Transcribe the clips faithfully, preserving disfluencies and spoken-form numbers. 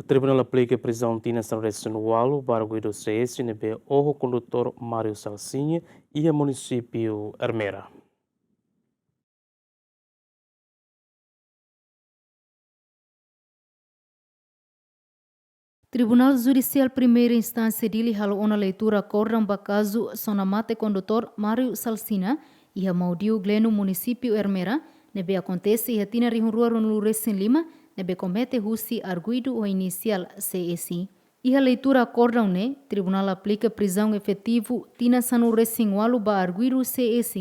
Tribunál aplika prizaun tinan sanulu-resin-ualu ba arguidu C S ne'ebé oho kondutór Mário Salsinha iha munisípiu Ermera. Tribunál Judisiál Primeira Instánsia Dili halo ona leitura akordaun ba kazu sona mate kondutór Mário Salsinha iha Maudiu Gleno, munisípiu Ermera, ne'ebé akontese iha tinan rihun rua ruanulu-resin-lima, ne'ebé komete husi arguidu ho inisiál C S. Iha leitura akordaun ne'e, tribunál aplika prizaun efetivu tinan sanulu-resin-ualu ba arguidu C S,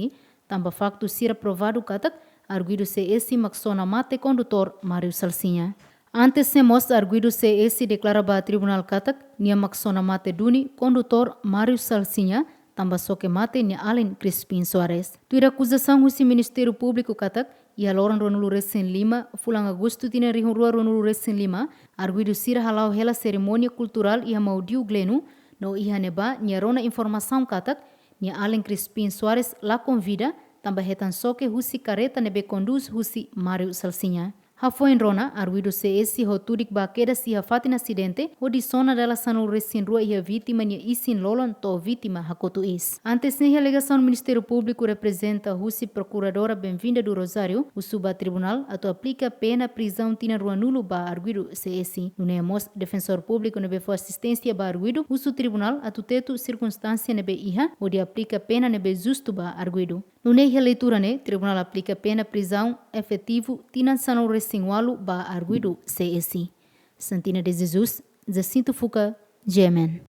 tanba faktu sira provadu katak arguidu C S mak sona mate kondutór Mário Salsinha. Antes ne'e mós arguidu C S deklara ba tribunál katak nia mak sona mate duni kondutór Mário Salsinha, tanba xoke mate nia alin Crispim Soares. Tuir akuzasaun husi Ministériu Públiku katak iha loron ruanulu-resin-lima, fulan Agostu tinan rihun rua ruanulu-resin-lima, arguidu sira hala'o hela serimónia kulturál iha Maudiu Gleno, no iha ne'ebá nia rona informasaun katak nia alin Crispim Soares la konvida, tanba hetan xoke husi kareta ne'ebé kondús husi Mário Salsinha. Hafoin rona, arguidu C S ho tudik ba kedas iha fatin asidente, hodi sona dala sanulu-resin-rua iha vítima nia isin-lolon to'o vítima hakotu iis. Antes ne'e, alegasaun Ministériu Públiku reprezenta husi Prokuradora Benvinda do Rosário husu ba tribunál atu aplika pena prizaun tinan ruanulu ba arguidu C S. Nune'e mós Defensór Públiku ne'ebé fó asisténsia ba arguidu husu tribunál atu tetu sirkunstánsia ne'ebé iha, hodi aplika pena ne'ebé justu ba arguidu. Nune'e iha leitura ne'e, tribunál aplika pena prizaun efetivu tinan sanulu-resin-ualu ba arguidu C S. Santina de Jesus, Jacinto Fuca, G M N.